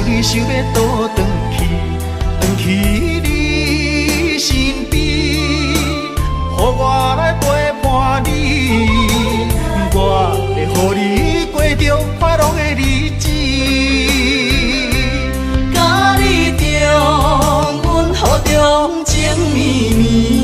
你想欲倒轉去，轉去你身邊，予我來陪伴你，我會予你過著快樂的日子。佮你重溫雨中情綿綿。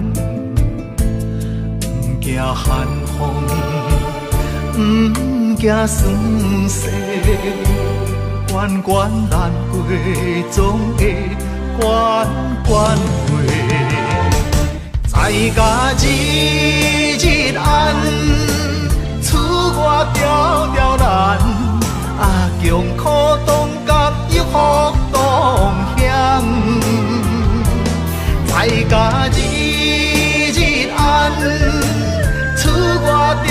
毋惊寒风，毋惊霜雪，关关难过，总会关关过。在家日日安，出外条条难，啊，穷苦当甲有福同享。在家日日安，出外条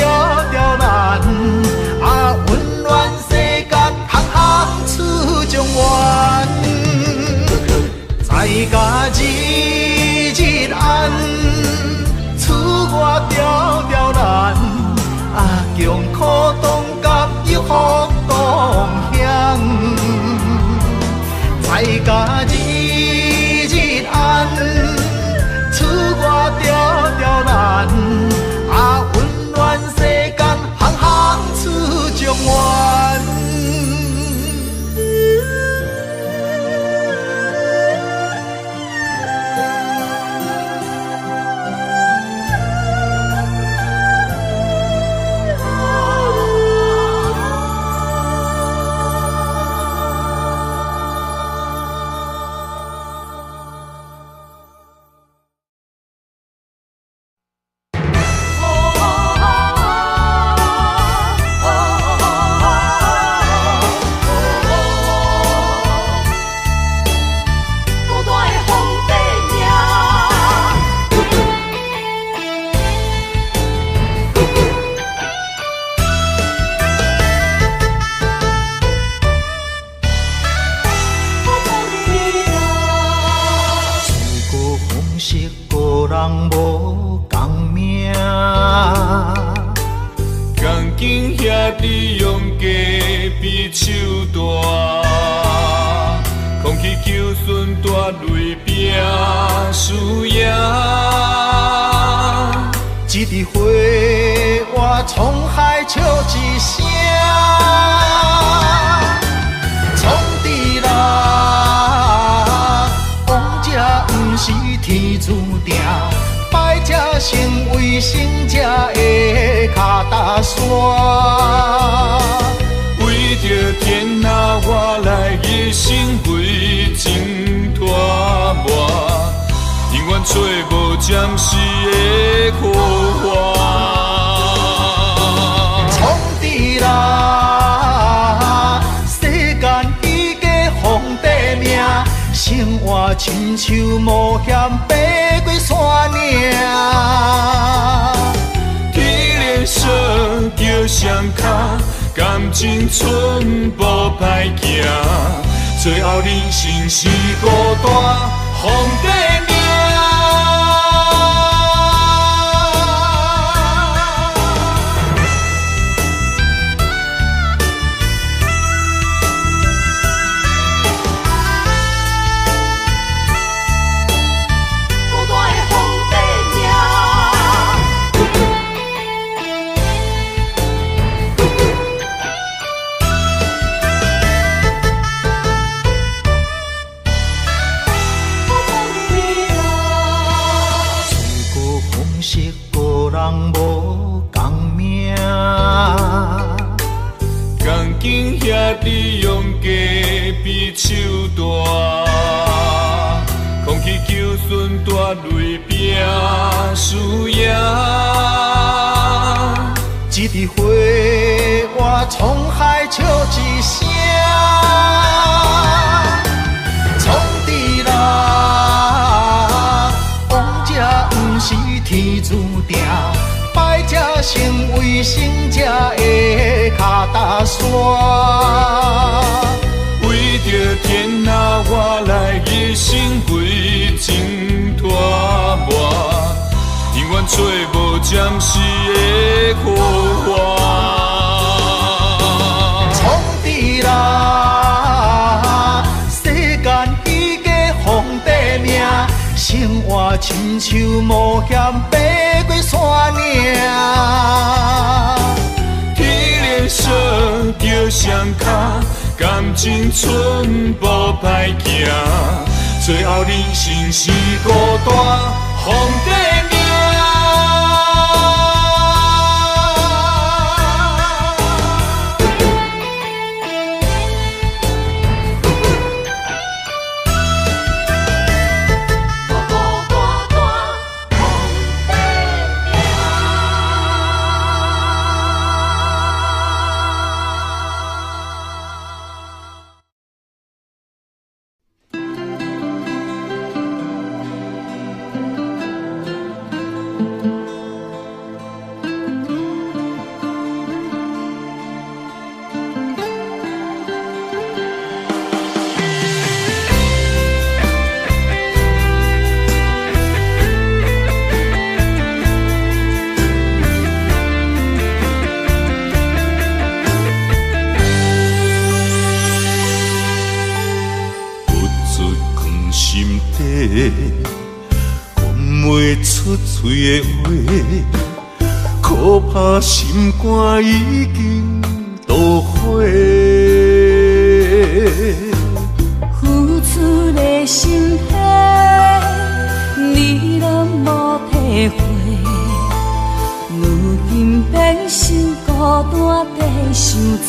条难，啊，温暖世间，行行出状元。在家日日安，出外条条难，啊，穷苦当甲有福同享。在家日日安，出外条条难，啊，温暖世间，行行出状元。亲像无险爬过山岭，天连锁叫双脚，感情寸步歹行，最后人生是孤单，皇帝命。输赢，一支花我沧海笑一声，创治人，王者毋是天注定，败者成为胜者的脚踏山。为著天下，我来一生为情拖磨。永远找无暂时的火花。创治人，世间已经皇帝命，生活亲像冒险爬过山岭。天连锁叫双脚，感情寸步歹行，最后人生是孤单，皇帝。袂出喙的話，可怕心肝已經導火。付出的心血，你攏無體會，如今變成孤單在想多。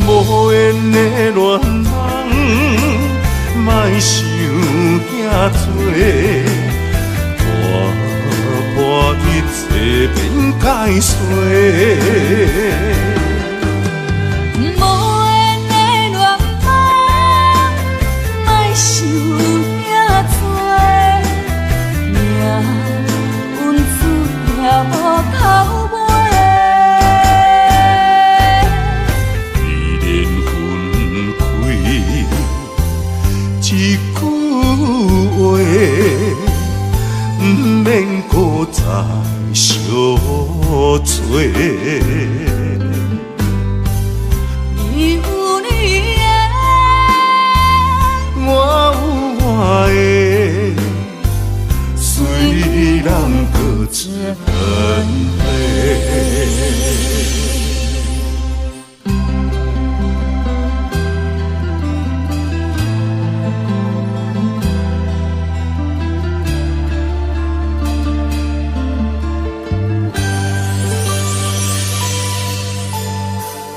無緣的戀人，莫想遐多，看破一切免解釋。無緣的戀夢，莫想遐多，命運注定無頭尾。既然分開，一句話，毋免閣再相揣。你有你的，我有我的，雖然各自分飛。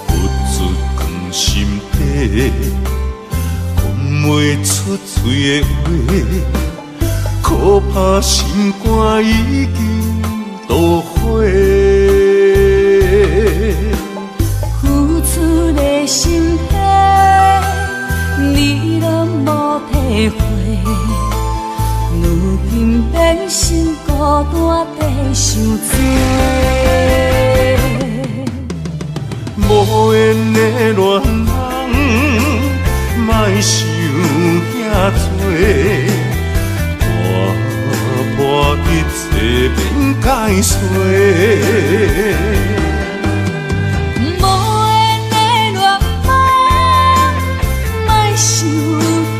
付出藏心底，講袂出喙的話，可怕心肝已經導火。付出的心血，你攏無體會，如今變成孤單在想多。無緣的戀人，莫想遐多，看破一切免解釋。無緣的戀夢，莫想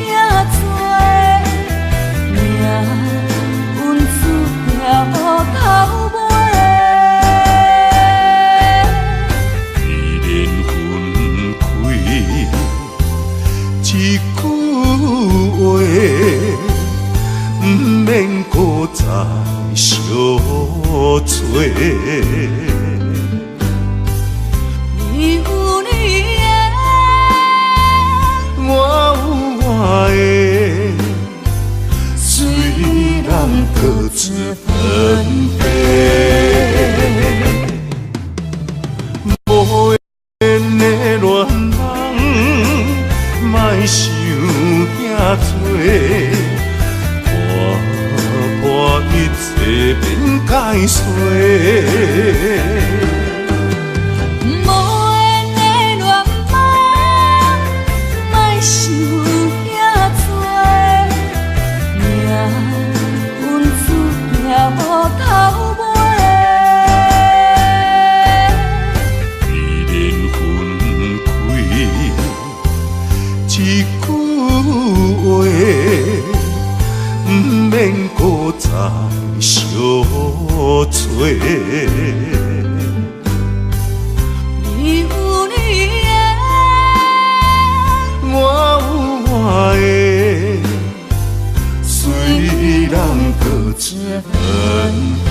遐多，命運注定無頭尾。既然分開，一句話，毋免閣再相揣。你有你的，我有我的，雖然各自分飛。無緣的戀人，莫想遐多，看破一切免解釋。無緣的戀夢，莫想遐多，命運注定無頭尾。既然分開，一句話，毋免閣再相揣。你有你的，我有我的，雖然各自分飛。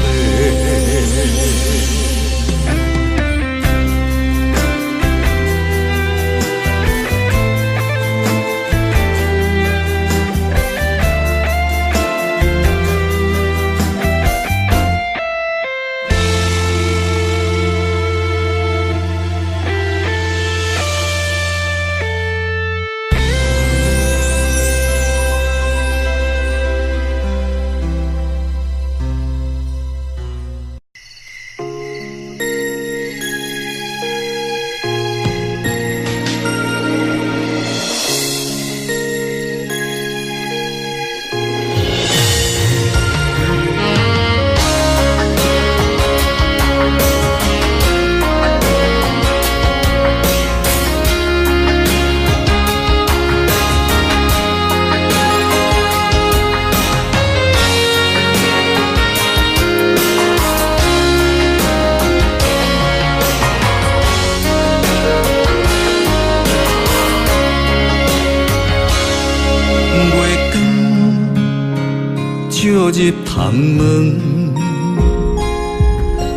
照入窗门，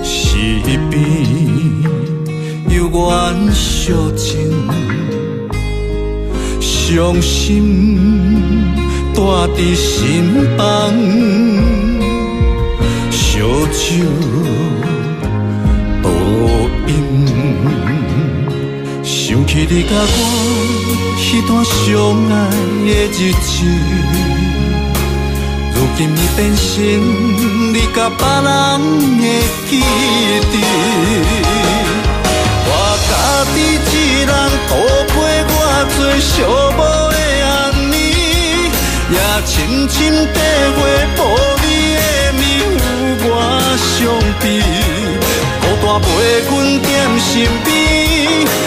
是边犹原相情，伤心带伫心房，烧酒倒饮，想起你佮我彼段相爱的日子。如今已变成你佮别人的记忆，我家己一人度过偌济寂寞的暗暝，也深深体会无你的暝有偌伤悲，孤单陪阮踮身边，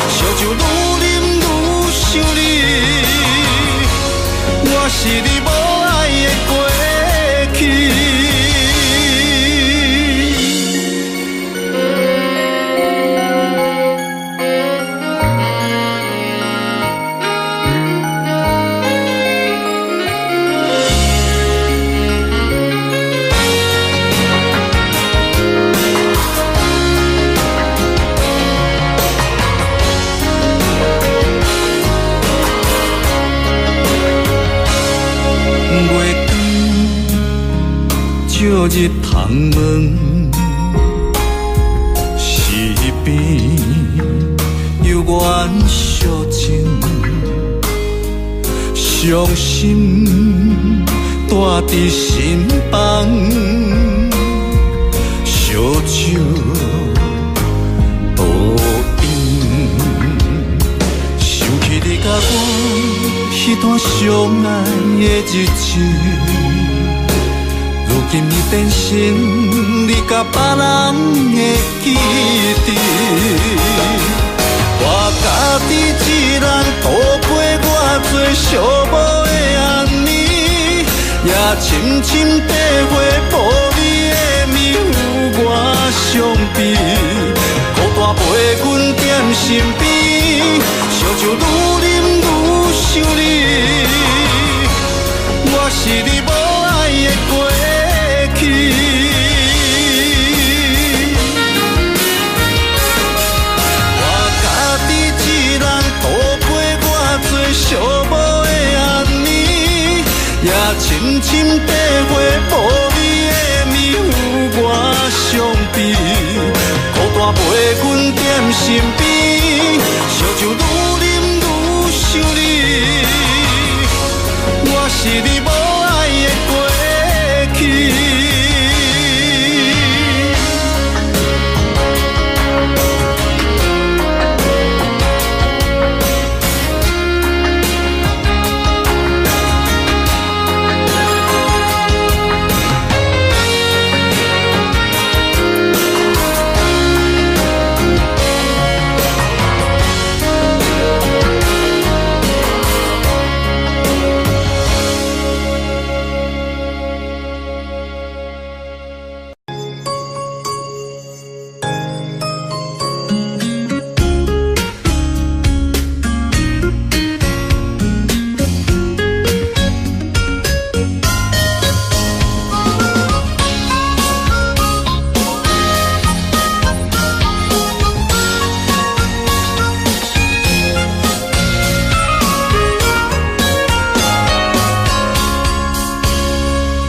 烧酒愈饮愈想你，我是你无爱的过去。照入窗门，是边犹原相情，伤心带伫心房，烧酒倒饮，想起你佮我彼段相爱的日子。如今已变成你佮别人的记忆，我家己一人度过偌济寂寞的暗暝，也深深体会无你的暝有偌伤悲，孤单陪阮踮身边，烧酒愈饮愈想你，我是你无爱的过去。我家己一人度过偌济寂寞的暗暝，也深深体会无你的暝有偌伤悲，孤单陪阮踮身边，烧酒愈饮愈想你，我是你无爱的过去。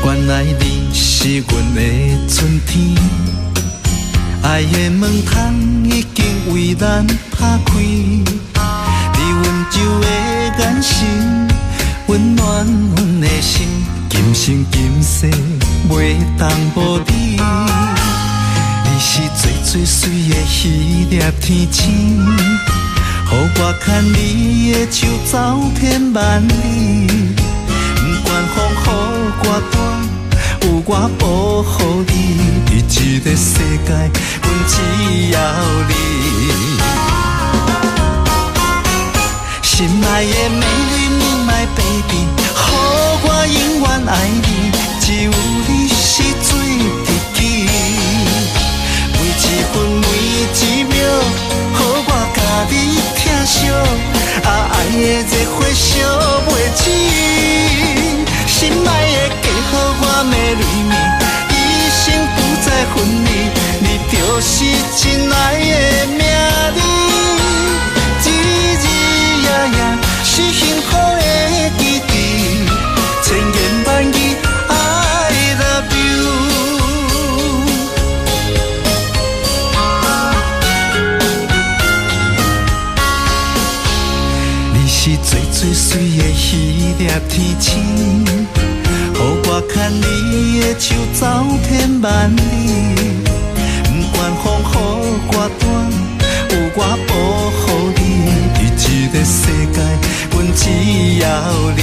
原来你是阮的春天，爱的门窗已经为咱拍开。你温柔的眼神，温暖阮的心，今生今世袂当无你。你是最最水的彼粒天星，予我牵你的手走遍万里。不管风雨偌大，有我保护你。伫这个世界，阮只要你。心爱的 Mary， my baby，予我永远爱你，只有你是最知己。每一分每一秒，予我佮你疼惜，啊，爱的热火烧袂止。心爱的，嫁予我，Mary。蕊暝，一生不再分离，你就是亲爱的名字。日日夜夜是幸福的基地，千言万语 I love you。你是最最水的彼粒天星，予我牵你的手走天万里。不管风雨偌大，有我保护你。伫这个世界，阮只要你。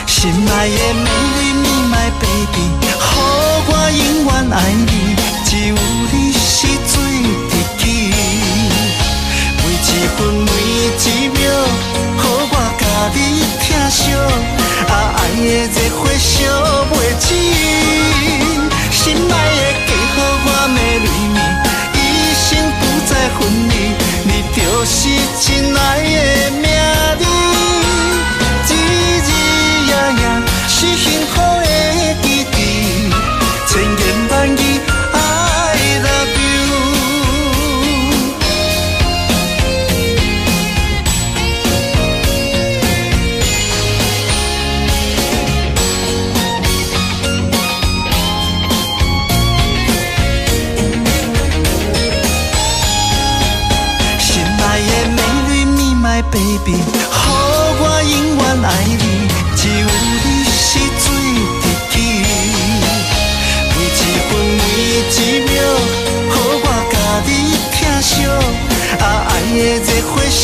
心爱的美女，me my baby，予我永远爱你，只有你是最知己。每一分每一秒，予我共你疼惜，啊，爱的热火烧袂止。心爱的嫁予我的蕊暝，一生不再分离，你就是亲爱的名字。日日夜夜是幸福的基地，千言万语 I love you。心爱的美女，me my baby，予我永远爱你，只有你是最知己。每一分每一秒，予我共你疼惜，啊，爱的热火烧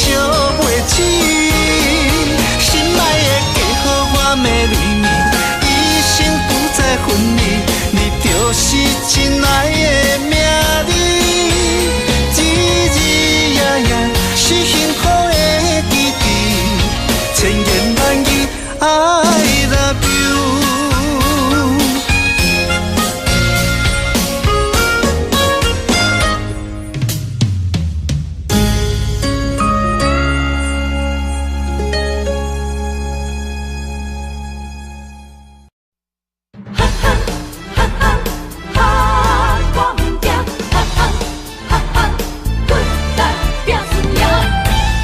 袂止。心爱的嫁予我的蕊暝，一生不再分离，你就是亲爱的名字。日日夜夜是幸福的基地，千言万语 I love you。哈哈哈哈哈，我毋惊，哈哈哈哈，骨力拼输赢。嘿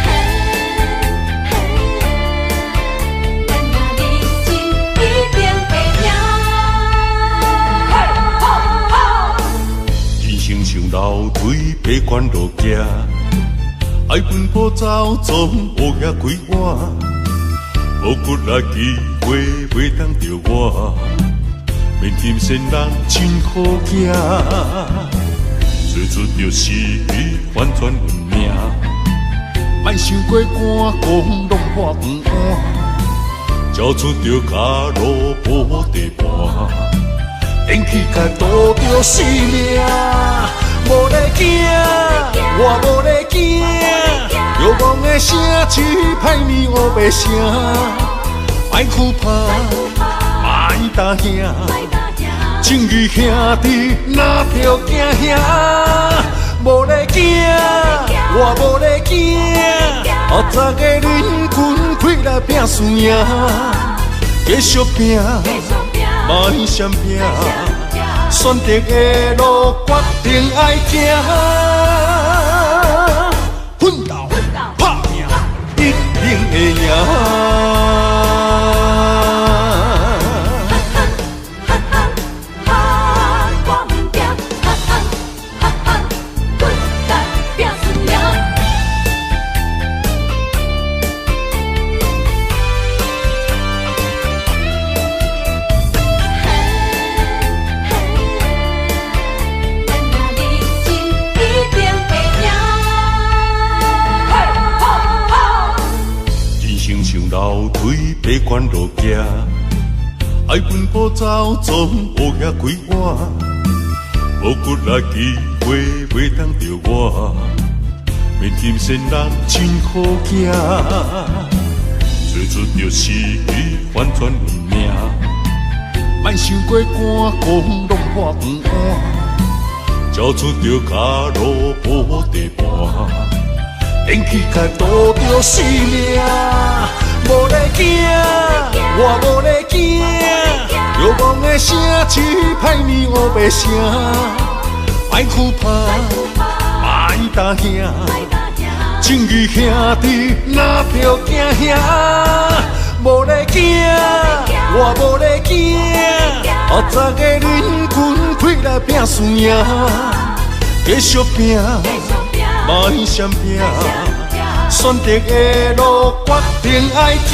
嘿，咱若认真，一定会赢。嘿吼吼！人生像楼梯，爬悬落行，爱奔波走，总乌鸦开碗，无骨力机会袂当著我，免担心人真好行，做出著是反转运命，莫想过赶工弄破饭碗，交出著脚路无地盘。电气甲赌著性命，无咧惊，我无咧惊。流亡的城市歹暝乌白声，莫惧怕，莫担惊，正义兄弟若著惊吓，无咧惊，我无咧惊。后十个人群开来拼输赢，继续拼。莫闪拼，选择的路决定爱行，奋斗打拼，一定会赢。哈哈哈哈哈，我毋惊，哈哈哈哈，骨力拼输赢。嘿嘿，咱若认真，一定会赢。嘿吼吼！人生像楼梯，爬悬落行，爱奔波走，总乌鸦开碗，无骨力机会袂当著我，免担心人真好行，做出著是反转运命，莫想过赶工弄破饭碗，交照出著跤路无地盘，电气卡拄著性命，无咧惊，我无咧惊，流亡的城市歹暝乌白声，莫惧怕，莫担惊，正义兄弟若著惊吓，无咧惊，我无咧惊，后十个人群开来拼输赢，继续拼，莫闪避，选择的路决定爱行，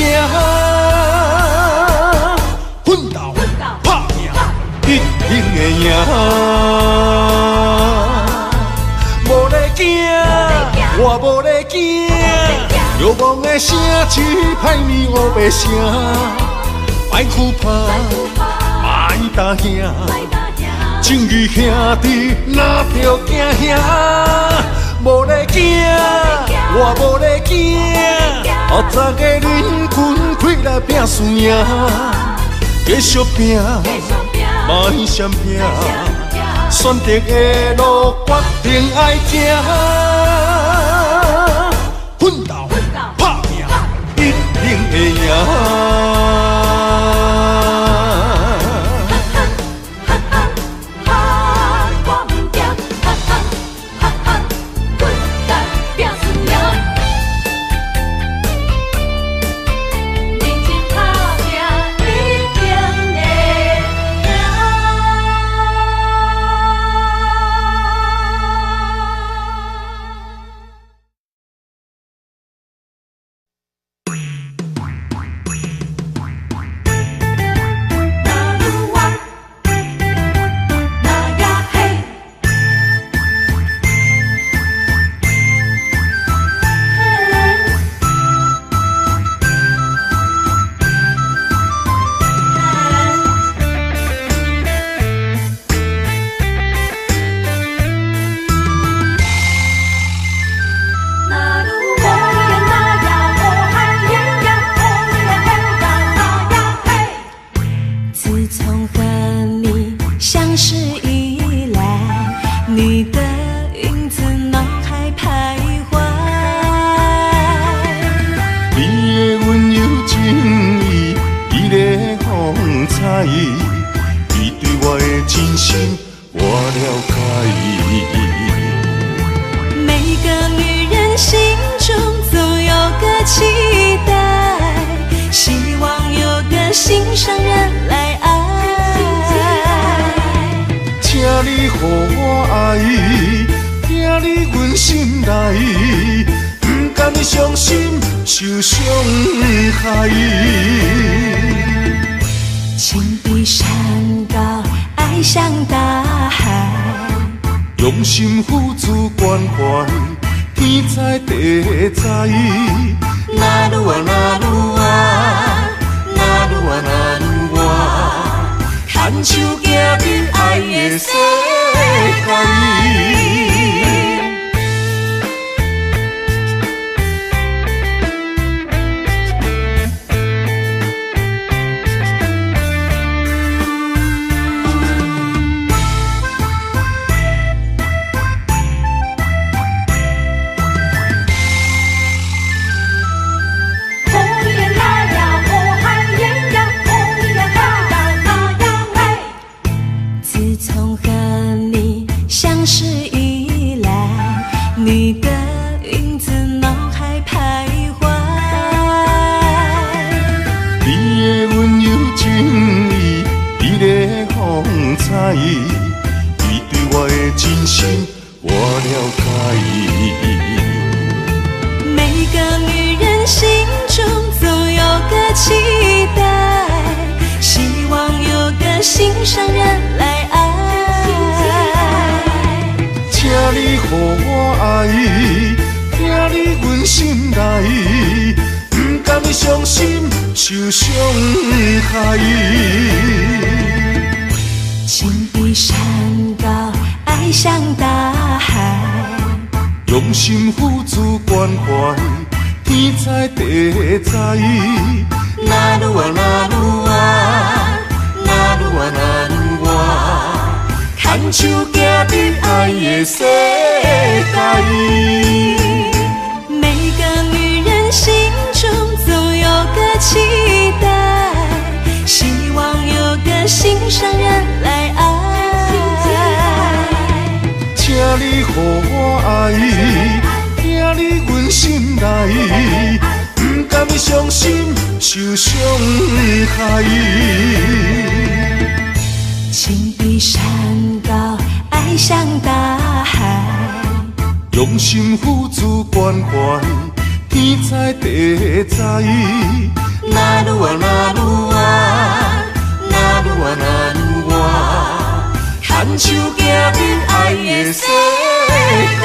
奋斗打拼一定会赢，无咧惊，我无咧惊，流亡的城市歹暝乌白声，莫惧怕，莫担惊，正义兄弟若著惊吓，无咧惊，我无咧惊，后十个人群开来拼输赢，继续拼，莫闪避，选择的路决定爱行，奋斗打拼一定会赢。牵手行伫爱你予我愛，疼你阮心內，不甘傷心受傷害。情比山高，愛像大海。用心付出關懷，天知地知。那魯啊那魯啊，那魯啊那魯啊，牽手行入愛的世界。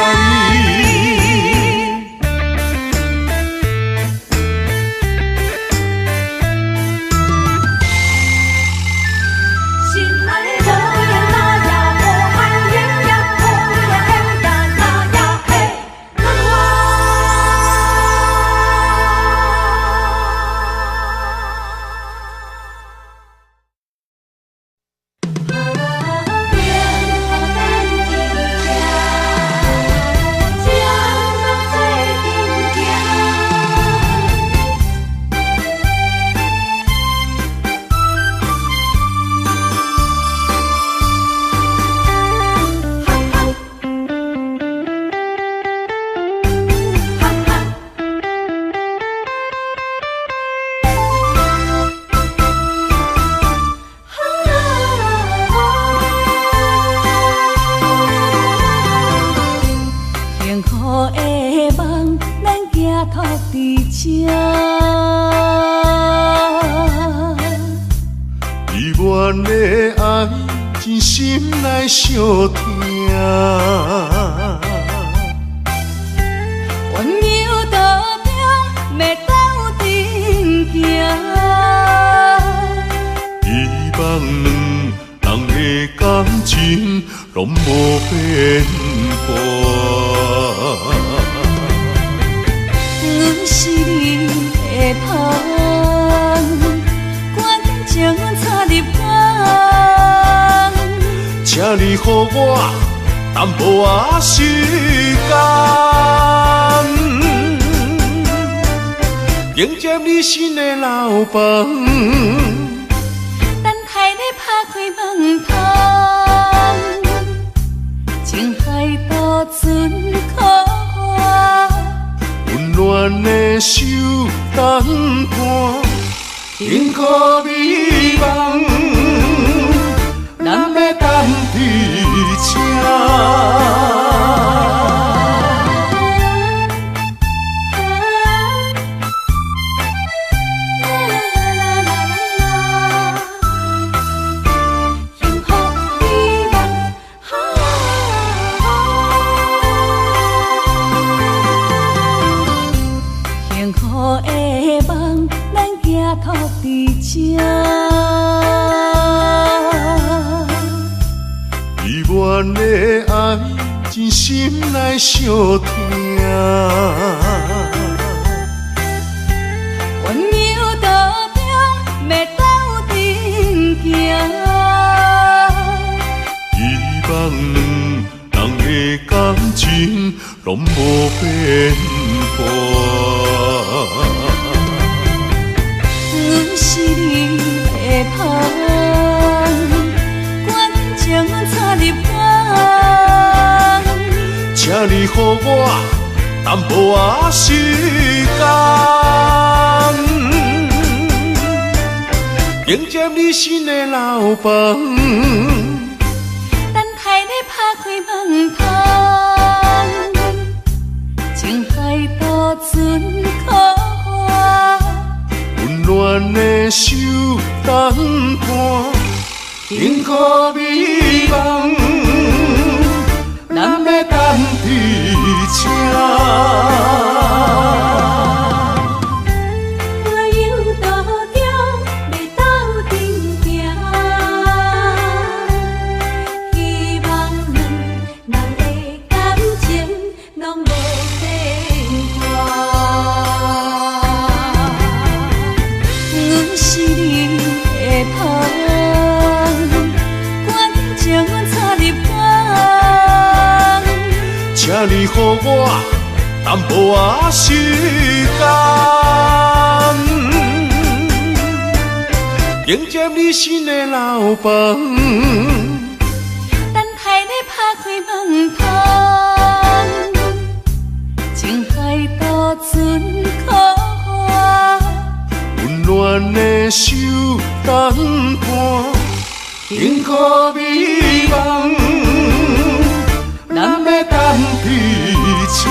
等待你拍開門窗。个美梦，咱欲等伫这。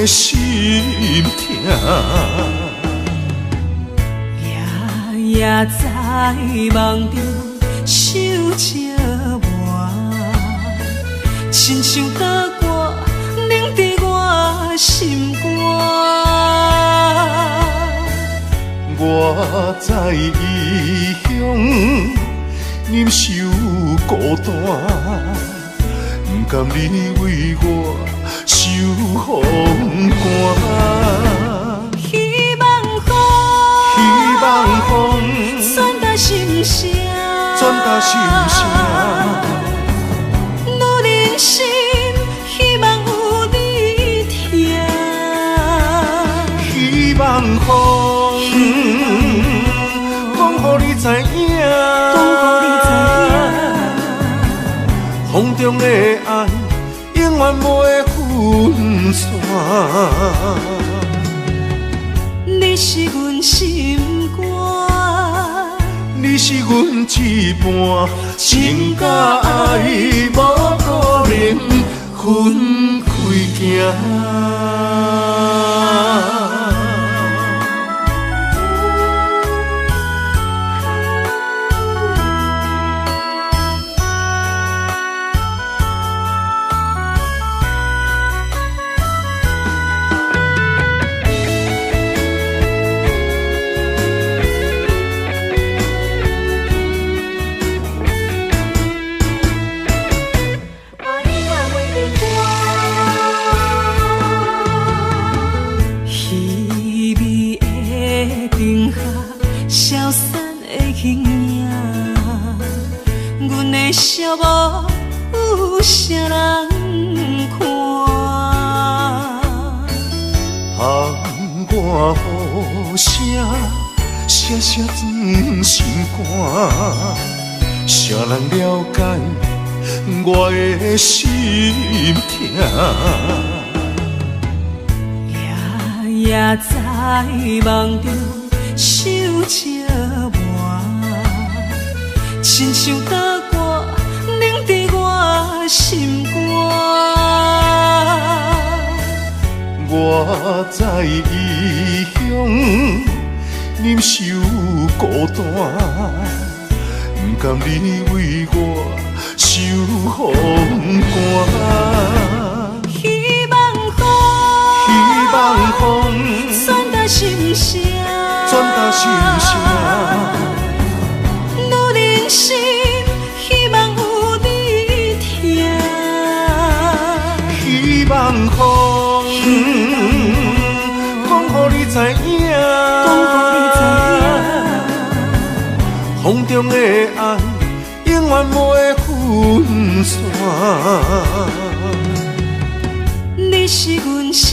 心痛，夜夜在梦中受折磨，亲像刀割，冷伫我心肝。我在异乡忍受孤单，不甘你为我受风寒。希望风，希望风，转达心声，转达心声。女人心，希望有你疼。希望风，讲予你知影，讲予你知影。风中的爱永远袂分散。你是阮心肝，你是阮一半，情甲爱无可能分开行。寂无有啥人看，窗外雨声，声声钻心肝，谁人了解我的心痛？夜夜在梦中受折磨，亲像刀割，冷伫我心肝。我在异乡忍受孤单，不甘你为我受风寒。希望风，希望风，转达心声，转达心声。女人心，希望有你疼。希望风，讲予你知影，讲予你知影。风中的爱永远袂分散。你是阮心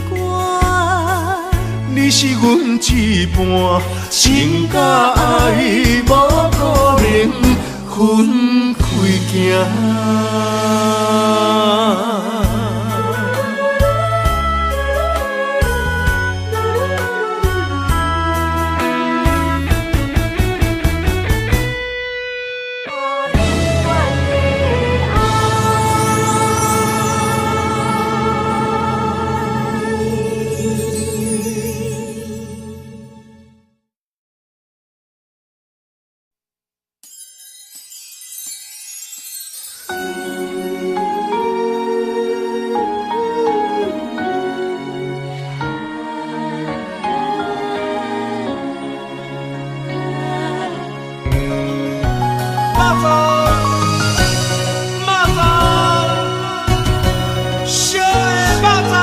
肝，你是阮一半，情甲爱无可能分开行。肉粽，肉粽，烧的肉粽。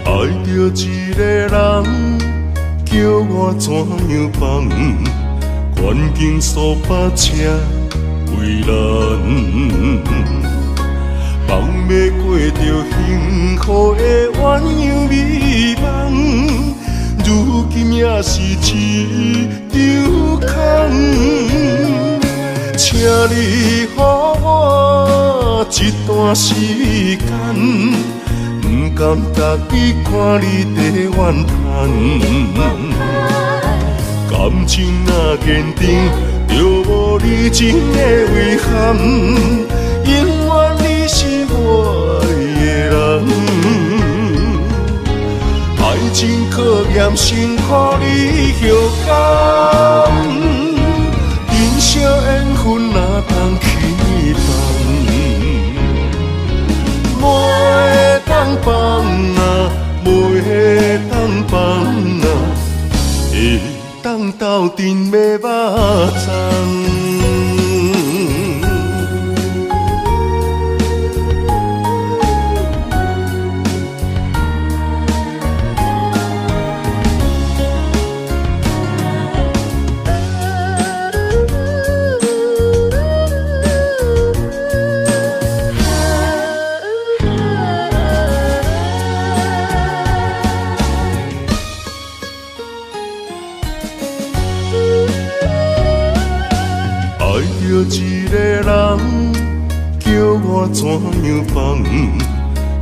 爱著一个人，叫我怎样放？环境数百车为难，放袂过著幸福的鸳鸯美梦，如今也是一场空。请你予我一段时间，毋甘逐日看你伫怨叹。感情若坚定，就无离情的遗憾。永远你是我爱的人，爱情考验辛苦你休工，珍惜缘分若当去放，袂当放啊，袂当放啊，会当斗阵欲肉粽。爱著一个人，叫我怎样放？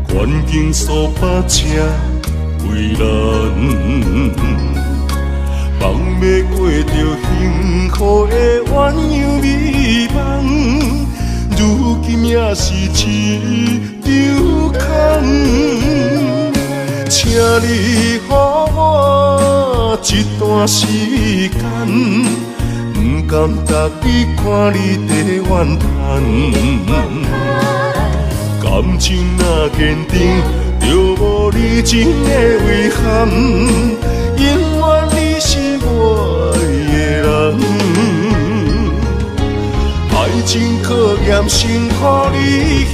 环境数百车为难，放袂过著幸福的鸳鸯美梦，如今也是一场空。请你予我一段时间，毋甘逐日看你伫怨叹。感情若坚定，就无离情的遗憾。永远你是我爱的人，爱情考验辛苦你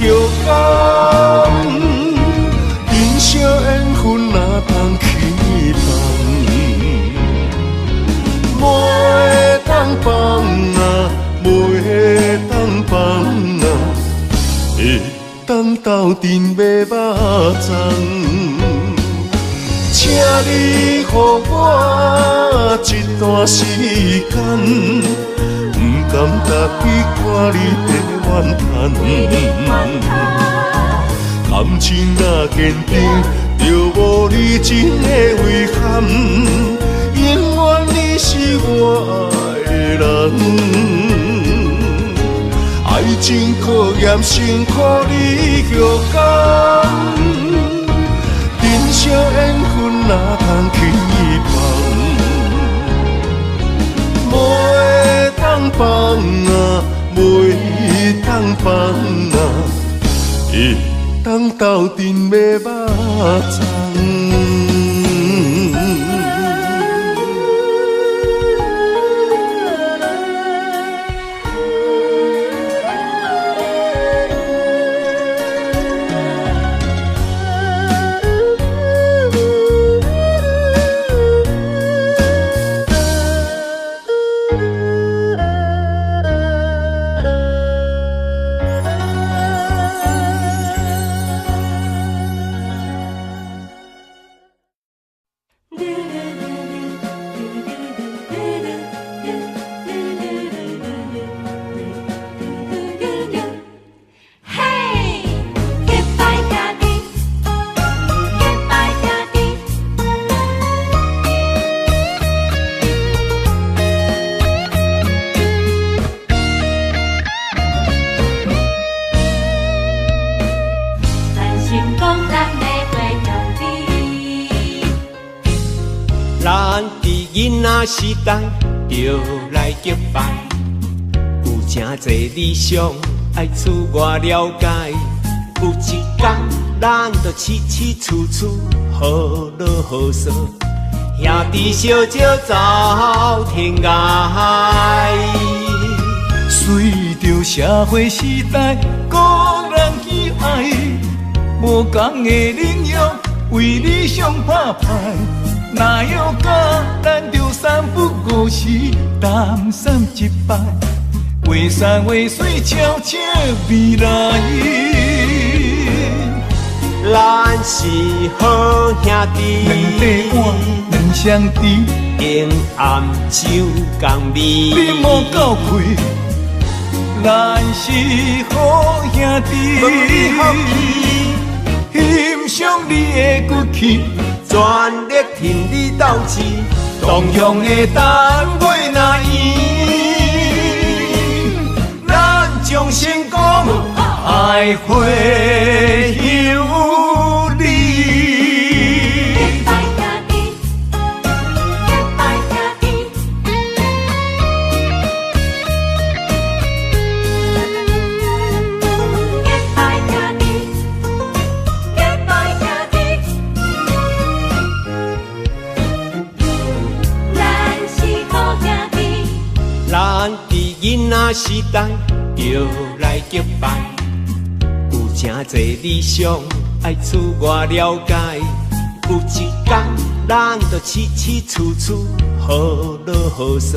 休工，珍惜缘分若当去放，袂当放啊，袂当放啊，会当斗阵欲肉粽。请你予我一段时间，毋甘逐日看你伫怨叹。感情若坚定，就无离情的遗憾。永远你是我爱的人，爱情考验辛苦你休工，珍惜缘分若通去放，袂当放啊，袂当放啊，会当斗阵欲肉粽。囡仔时代就来结拜，有誠濟理想愛自我了解。有一天咱就起起厝厝好落好趖，兄弟相招走天涯。隨著社會時代，各人去愛，無仝的領域，為理想拍拼。若藥假，咱就三不五時擔心一擺，話山話水悄悄未來。咱是好兄弟，兩塊碗兩相甜，永暗酒共味。你莫鬥氣，咱是好兄弟，欣賞你的骨氣，全力挺你鬥志，同鄉的單位若圓，咱將成功愛會有你。結拜兄弟，結拜兄弟，結拜兄弟，結拜兄弟，咱是好兄弟。咱佇囡仔時代就來結拜，有誠濟理想愛自我了解。有一天咱就起起厝厝好落好趖，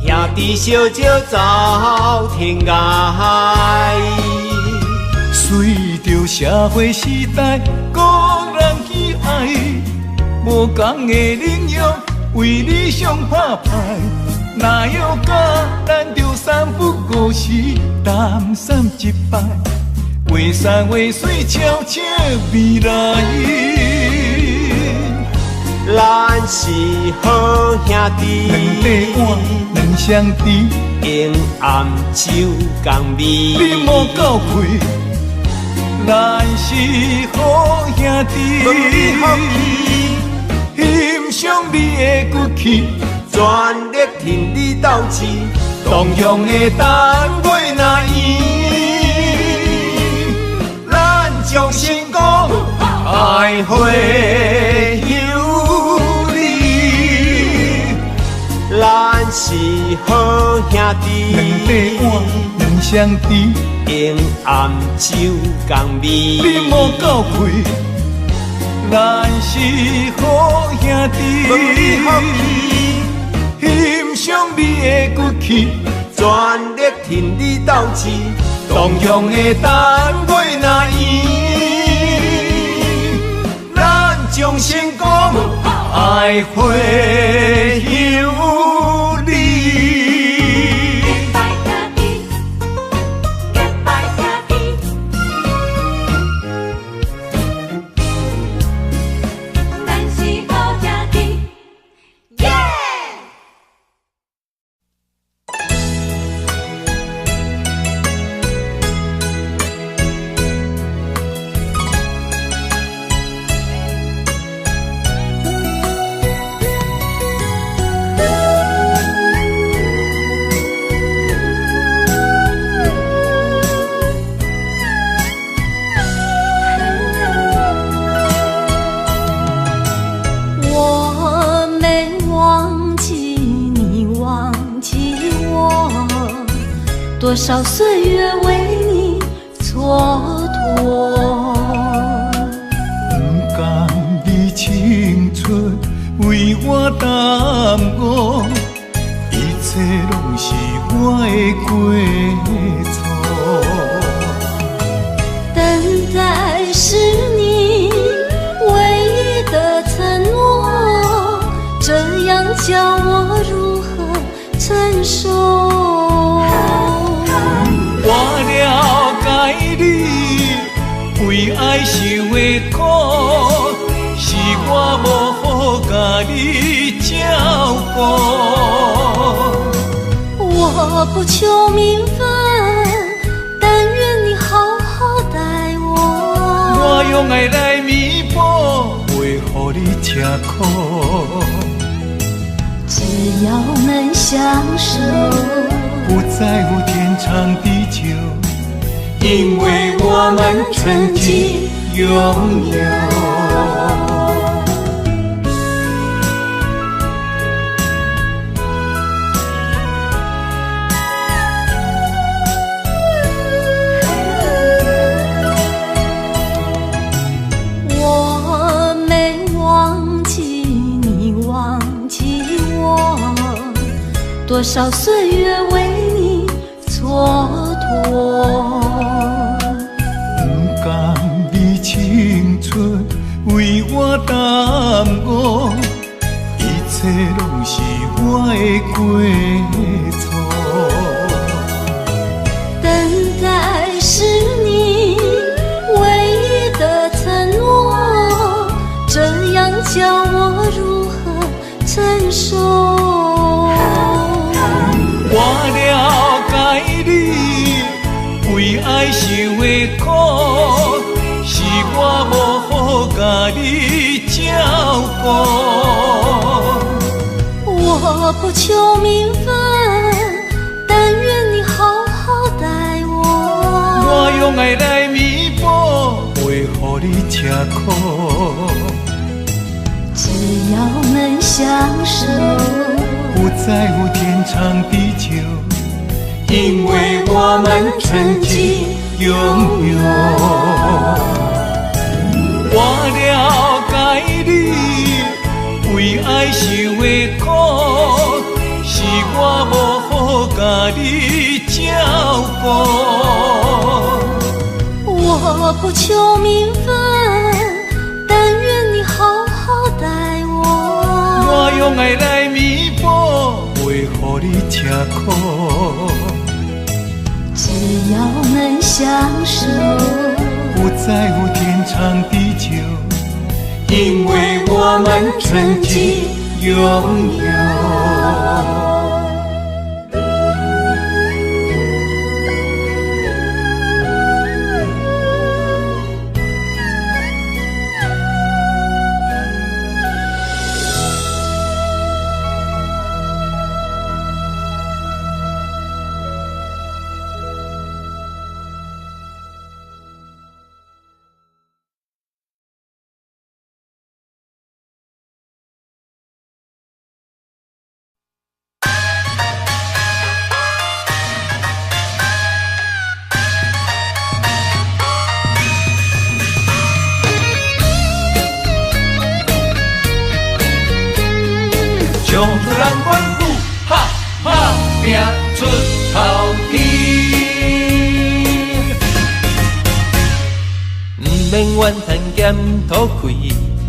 兄弟相招走天涯。隨著社會時代，各人去愛，無仝的領域，為理想拍拼。若藥假，咱就三不五時擔心一擺，話山話水悄悄未來。咱是好兄弟，兩塊碗兩相甜，永暗酒共味。你莫鬥氣，咱是好兄弟，欣賞你的骨氣，全力挺你鬥志，同鄉的單位若圓，咱將成功愛會有你。咱是好兄弟，兩塊碗兩相甜，永暗酒共味。你莫鬥氣，咱是好兄弟，欣賞你的骨氣，全力挺你鬥志，同鄉的單位若圓，咱將成功愛會有你。結拜兄弟，結拜兄弟，咱是好兄弟，耶！我沒忘記你，忘記我，多少歲月為你蹉跎。不甘你青春為我耽誤，一切攏是我的過錯。等待是你唯一的承諾，這樣叫我如何承受？我了解你為愛受的苦，是我無好共你照顧。我不求名分，但願你好好待我。我用愛來彌補，袂予你吃苦。這要能相守，不在乎天長地久，因為我們曾經擁有。我沒忘記你，忘記我，多少歲月為你蹉跎。不甘你青春為我耽誤，一切攏是我的過錯。等待是你唯一的承諾，這樣叫我如何承受？我了解你為愛受的苦，是我無好共你照顧。我不求名分，但願你好好待我。我用愛來彌補，袂予你吃苦。只要能相守，不在乎天長地久，因為我們曾經擁有。我了解你為愛受的苦，是我無好共你照顧。我不求名分，但願你好好待我。我用愛來彌補，袂予你吃苦。只要能相守，不在乎天長地久，因為我們曾經擁有。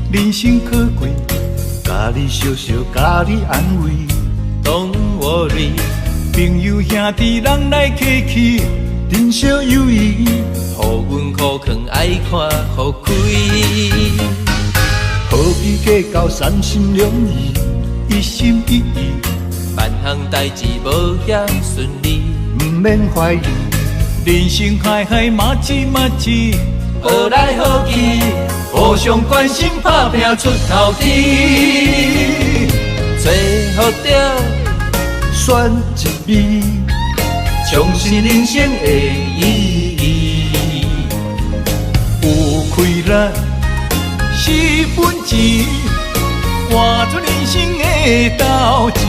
人生可貴，共你相惜，共你安慰。Don't worry，朋友兄弟人來客氣，珍惜友誼，予阮苦劝愛看予開。何必計較三心兩意，一心一意，萬項代誌無遐順利，毋免懷疑。人生海海麻糬麻糬，學來學去，互相關心，打拼出頭天。找予著選一味，重新人生的意義。有氣力是本錢，活出人生的鬥志。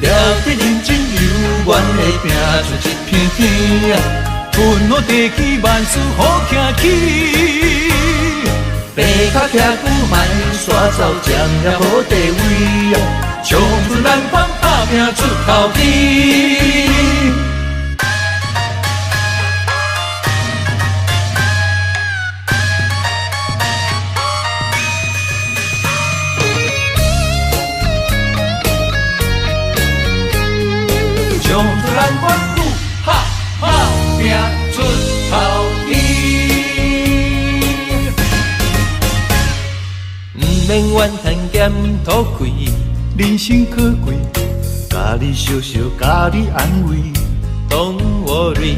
定得認真猶原會拼出一片天。阮好地基，萬事好徛起。爬較徛久，莫煞走，占了好地位。衝出難關，打拼出頭天。衝出難關，哈哈拼出頭天。毋免怨叹兼吐氣，人生可貴，共你相惜，共你安慰。Don't worry，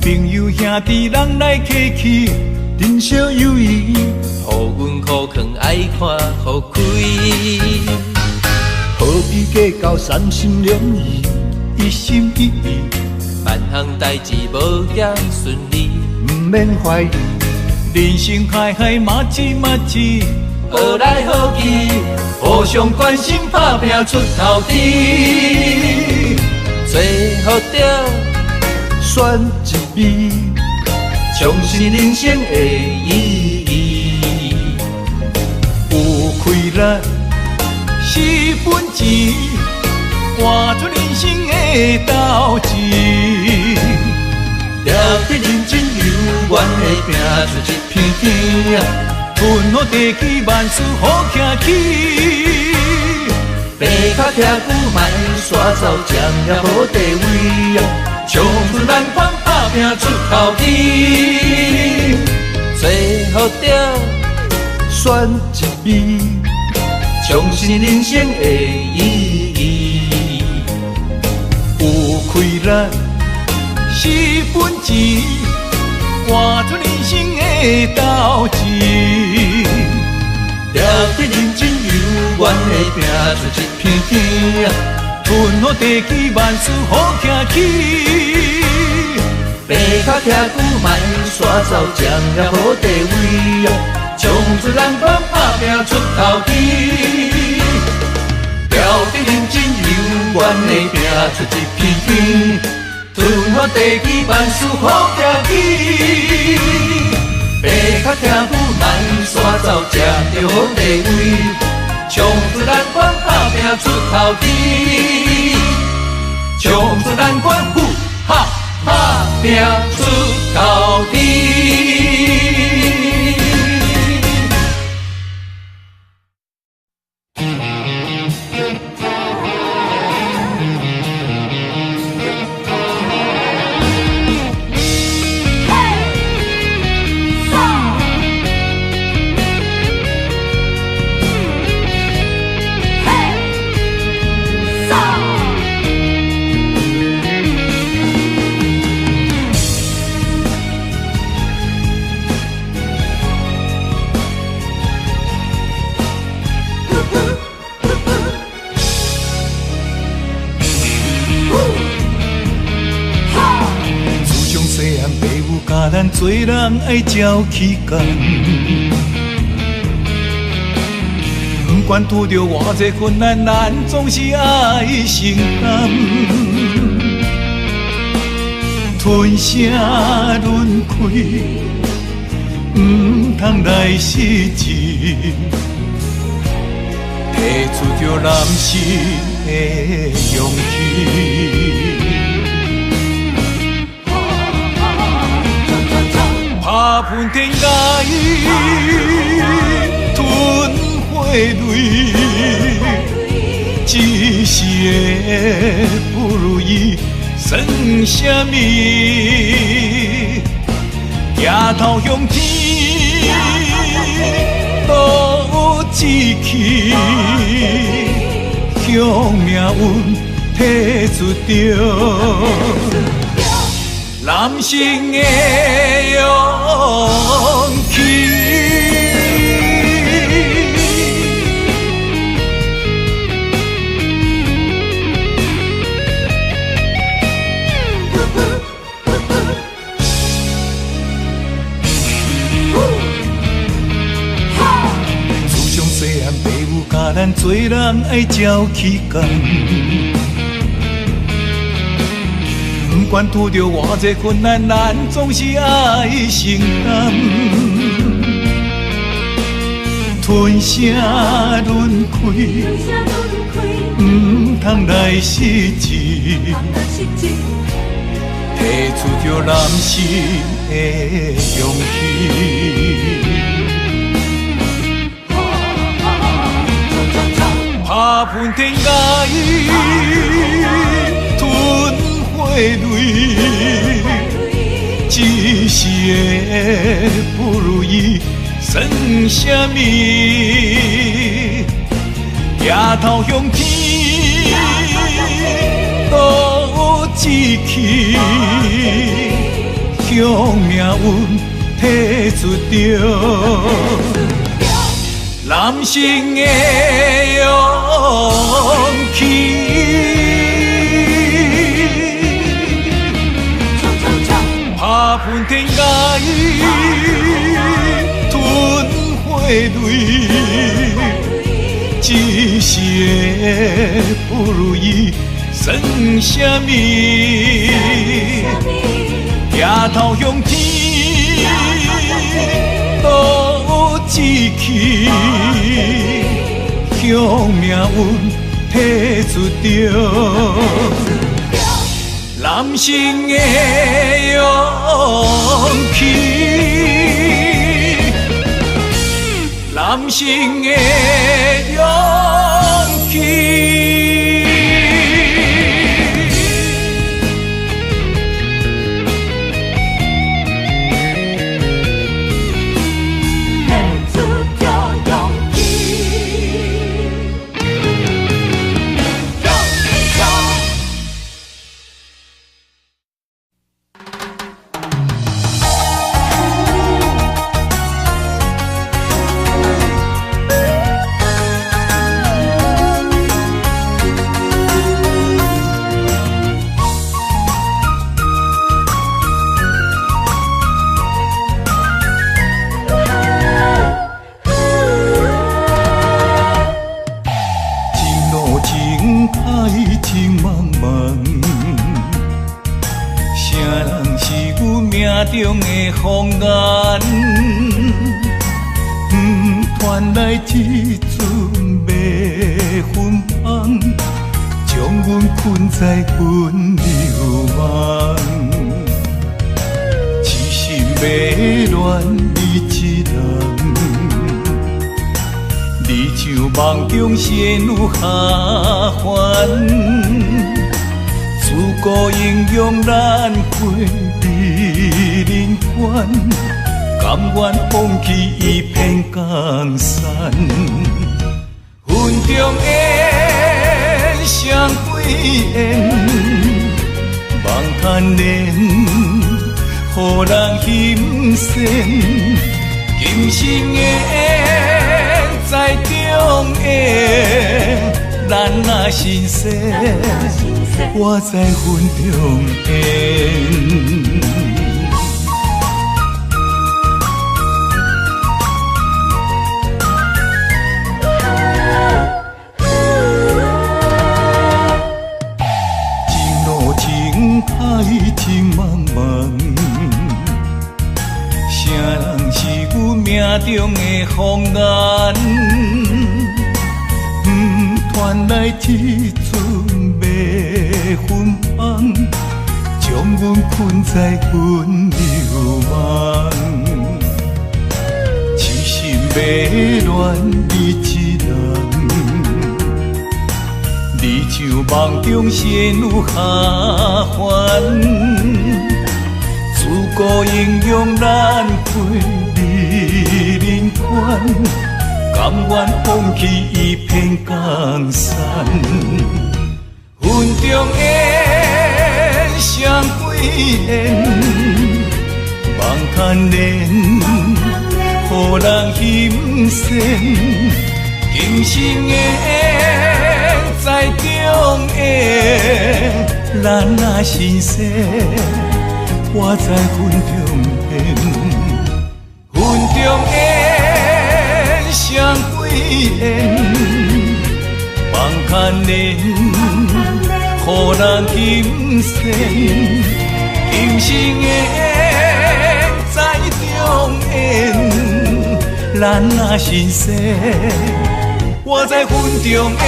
朋友兄弟人來客氣，珍惜友誼，予阮苦劝愛看予開。何必计较三心两意，一心一意，万项代志无遐顺利，毋免怀疑。人生海海，麻子麻子，学来学去，互相关心，打拼出头天。最好著选一味，重新人生的意义。有气力是本钱，活出人生的斗志。定伫认真犹原会拼出一片天，吞雨地基万事好徛起。爬较徛久，莫煞走，占了好地位，冲出难关，打拼出头天。最好著选一味，重新人生的意义。有气力是本钱，活出人生的斗志。定伫认真犹原会拼出一片天，吞雨地基万事好徛起。爬较徛久，莫煞走，占了好地位，冲出难关，打拼出头天。定伫认真犹原会拼出一片天，吞雨地基万事好徛起。爬较徛久，莫煞走，占著好地位，冲出难关，打拼出头天。冲出难关，呼哈打拼出头天。咱做人爱照起工，不管拄著偌济困难，咱总是爱承担。吞声忍气，毋通来失志，提出著男性的勇气。拍喷天涯，吞火泪，一时的不如意算啥物？抬头向天，都有志气，向命运提出著男性的勇气。自从细汉，爸母教咱做人爱照起工。不管拄著偌济困难，咱总是爱承担。吞声忍气，毋通来失志，提出著男性的勇气。拍喷天涯，吞火泪，一时的不如意算啥物？抬头向天，都有志气，向命运提出著男性的勇氣。拍噴天涯，吞血淚，一時的不如意算啥物？抬頭向天，賭志氣，向命運提出著男性的勇氣，男性的勇氣。中的風眼，傳來這陣袂芬芳，將阮困在溫柔夢。痴心迷戀你一人，你像夢中仙女下凡。自古英雄難過美人關，甘願放棄一片江山。雲中緣，雙歸緣，夢牽連，予人心善。今生緣，再重演，咱若神仙，我在雲中緣。情路情海情茫茫，啥人是阮命中的风眼？傳來這陣袂芬芳，將阮困在溫柔夢。痴心迷戀你一人，你像夢中仙女下凡。自古英雄難過美人關，甘願放棄一片江山。雲中緣，雙歸緣，夢牽連，予人心善。今生緣，再重演，咱若神仙，我在雲中緣。雲中緣，雙歸緣，夢牽連，予人心善。今生緣，再重演，咱若神仙，我在雲中緣。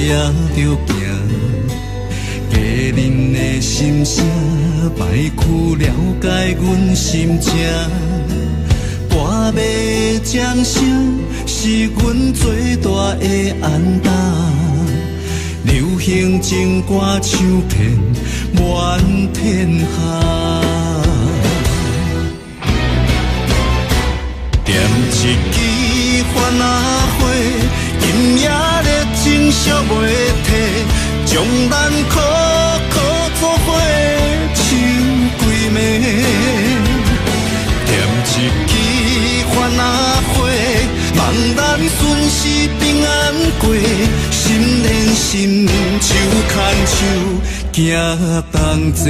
也著行。家恁的心声，莫去了解阮心情。半暝钟声是阮最大的安胆。流行情歌唱遍满天下。点一支番仔花，今夜热情烧袂退，将咱苦苦做伙唱规暝。点一支番仔花，望咱顺时平安过，心连心，手牵手，行同齐。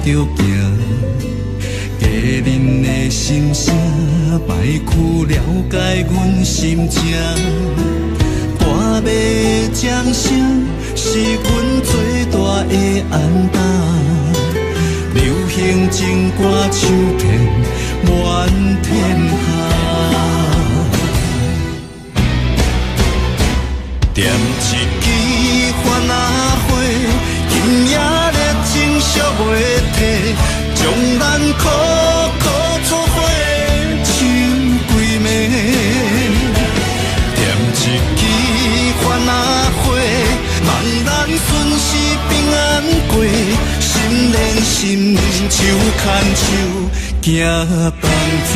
著行，家恁的心声，莫去了解阮心情。半暝钟声是阮最大的安胆。流行情歌唱遍满天下。点一支番仔花，今夜热情烧袂退，将咱苦苦做伙唱规暝。点一支番仔花，望咱顺时平安过，心连心，手牵手，行同齐。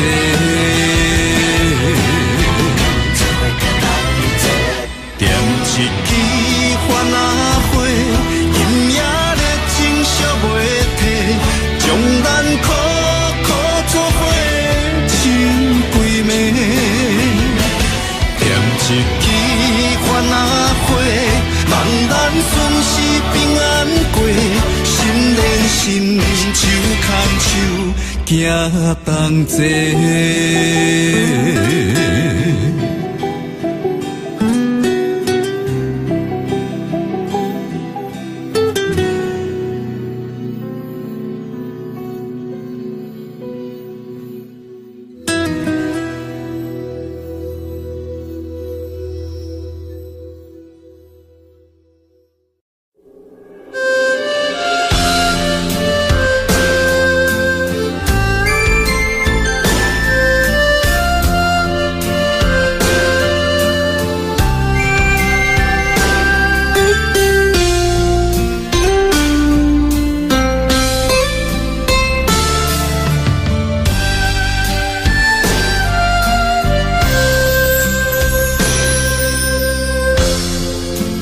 点一支番仔花，今夜热情烧袂退，将咱苦苦做伙唱规暝。点一支番仔花，望咱顺时平安过，心连心，手牵手，行同齐。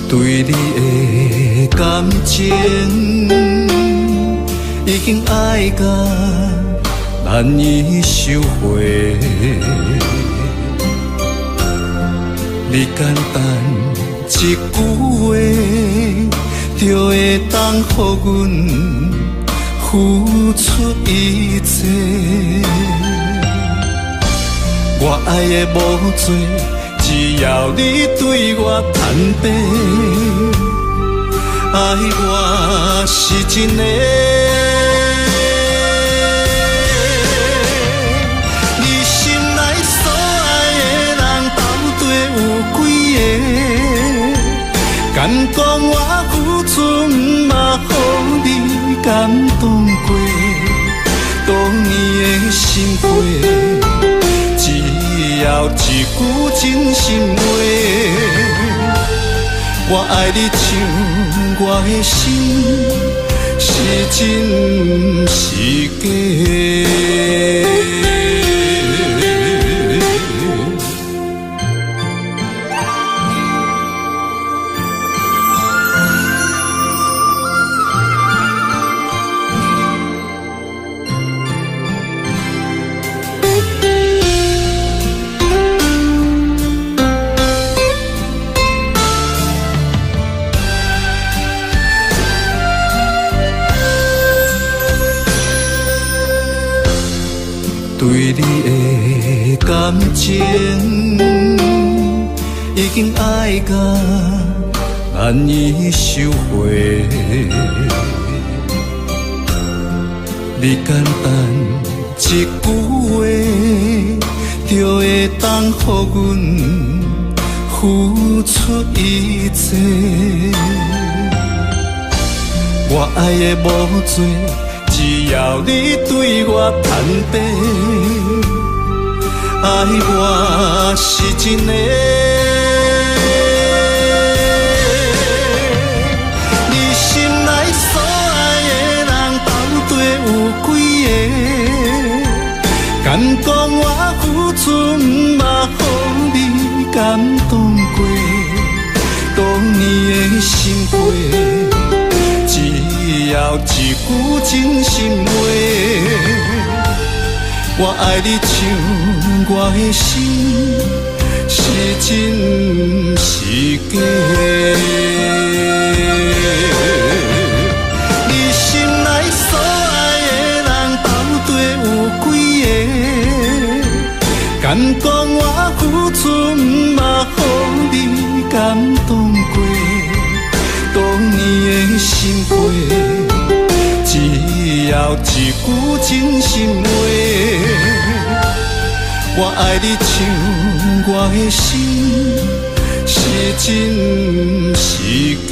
对你的感情已经爱到难以收回，你简单一句话就会当予阮付出一切。我爱的无多，只要你对我坦白，爱我是真的。你心内所爱的人到底有几个？敢讲我付出嘛予你感动过？多年的心血，只要一句真心话，我爱你像我的心是真是假。對你的感情已經愛甲難以收回。你簡單一句話，就會當予阮付出一切。我愛的無多，只要你對我坦白，愛我是真的。你心內所愛的人到底有幾个？敢講我付出嘛，予你感動過？多年的心血，只要一句真心話，我愛你像我的心是真是假？你心內所愛的人到底有幾个？敢講我付出嘛，予你感動過？多年的心血，只要一句真心話，我愛你像我的心是真是假？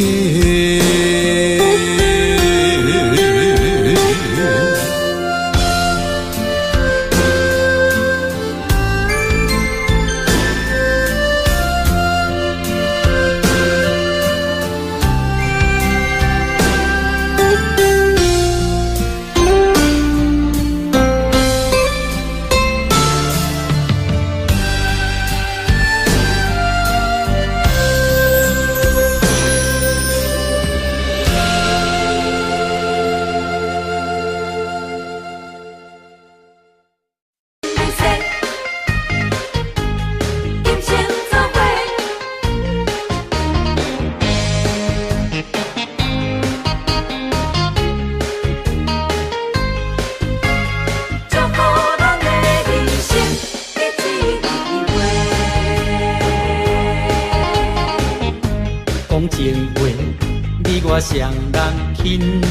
雙人輕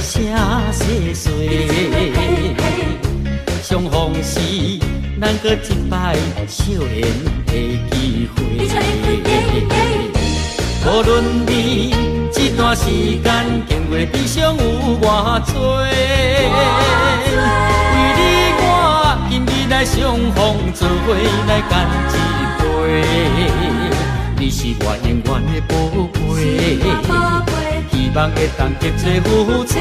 聲細說，相逢時咱閣一擺相緣的機會。無論你這段時間經過悲傷有偌多，為你我今日來相逢，做伙來乾一杯。你是我永遠的寶貝，希望會當結做夫妻。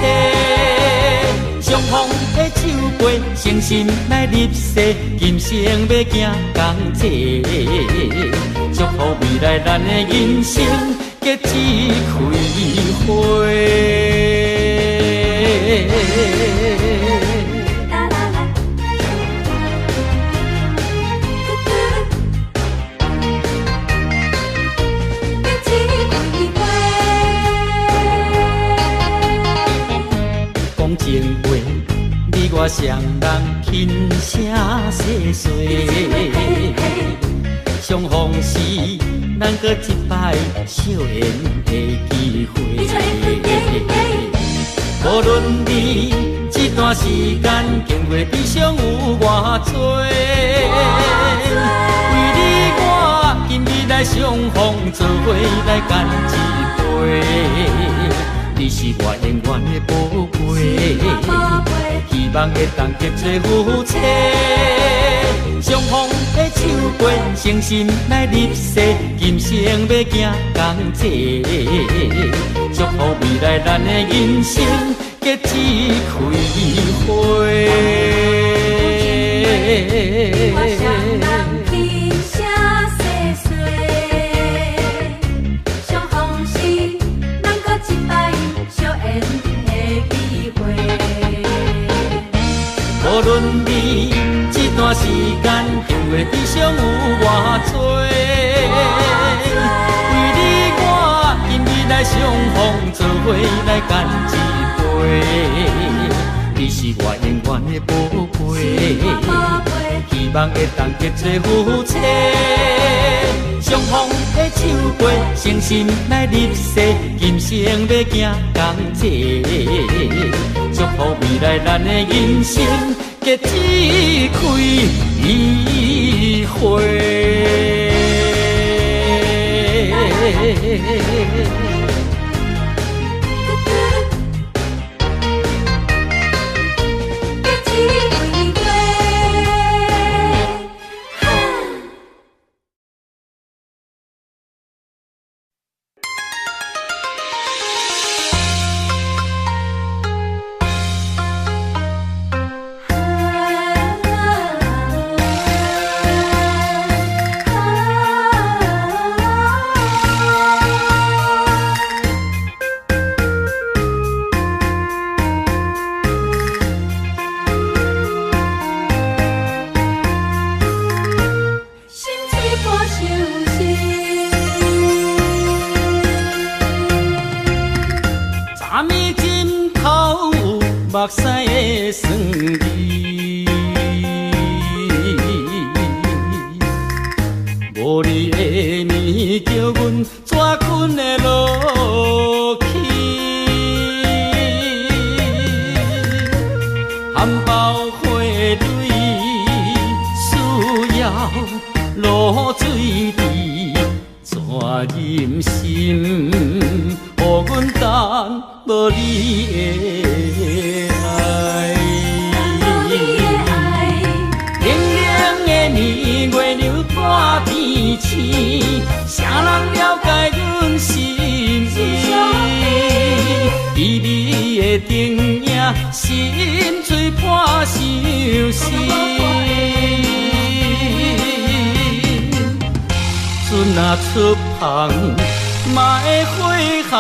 相逢的酒杯，誠心來立誓，今生欲行仝齊。祝福未來咱的人生結一開花。情話，你我雙人輕聲細說，相逢時咱閣一擺相緣的機會。無論你這段時間經過悲傷有偌多，為你我今日來相逢，做伙來乾一杯。你是我永遠的寶貝，希望會當結做夫妻。相逢的酒杯，誠心來立誓，今生欲行仝齊。祝福未來咱的人生結一開花。無論你這段時間經過悲傷有偌多，為你我今日來相逢，做伙來乾一杯。你是我永遠的寶貝，希望會當結做夫妻。相逢的手過，誠心來立誓，今生欲行仝齊。祝福未來咱的人生結一開花。目屎的酸味，無你的暝，叫阮怎睏會落去？含苞花蕊需要露水滴，怎忍心予阮等無你的愛？冷冷的暝，月亮半天星，誰人了解阮心意？美美的灯影，心碎破相思。船若出航，嘛會火烘，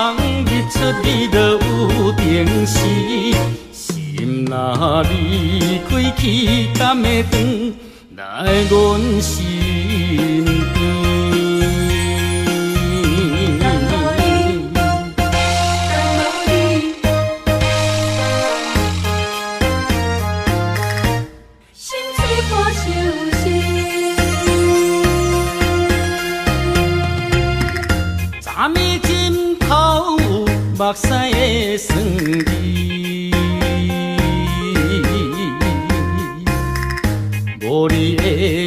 日出日落有定時。心若離開去，敢會轉來阮身邊？心碎破相思。昨暝枕頭有目屎的酸味，無你的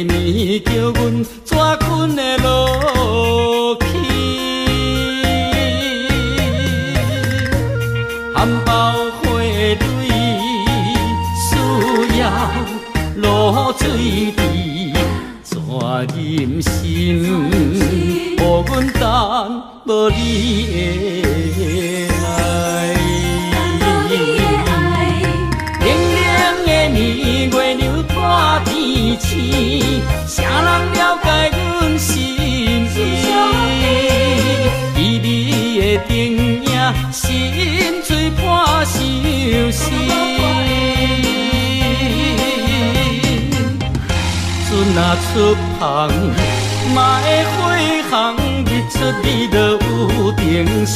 暝，叫阮怎睏會落去？含苞花蕊需要露水滴，怎忍心予阮等無你的愛？冷冷的暝，月亮半天星，誰人了解阮心意？美美的灯影，心碎破相思。船若出航，嘛會火烘，日出日落有定時。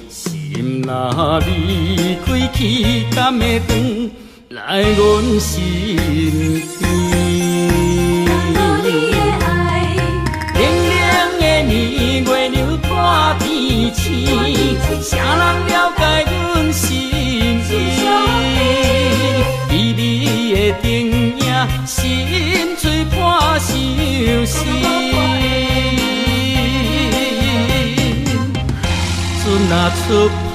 心若離開去，敢會轉來阮身邊？冷冷的暝，月亮半天星，誰人了解阮心意？美美的灯影，心碎破相思。船若出航，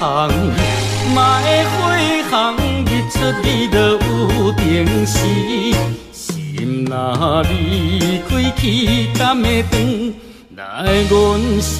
嘛會火烘，日出日落有定時。心若離開去，敢會轉來阮身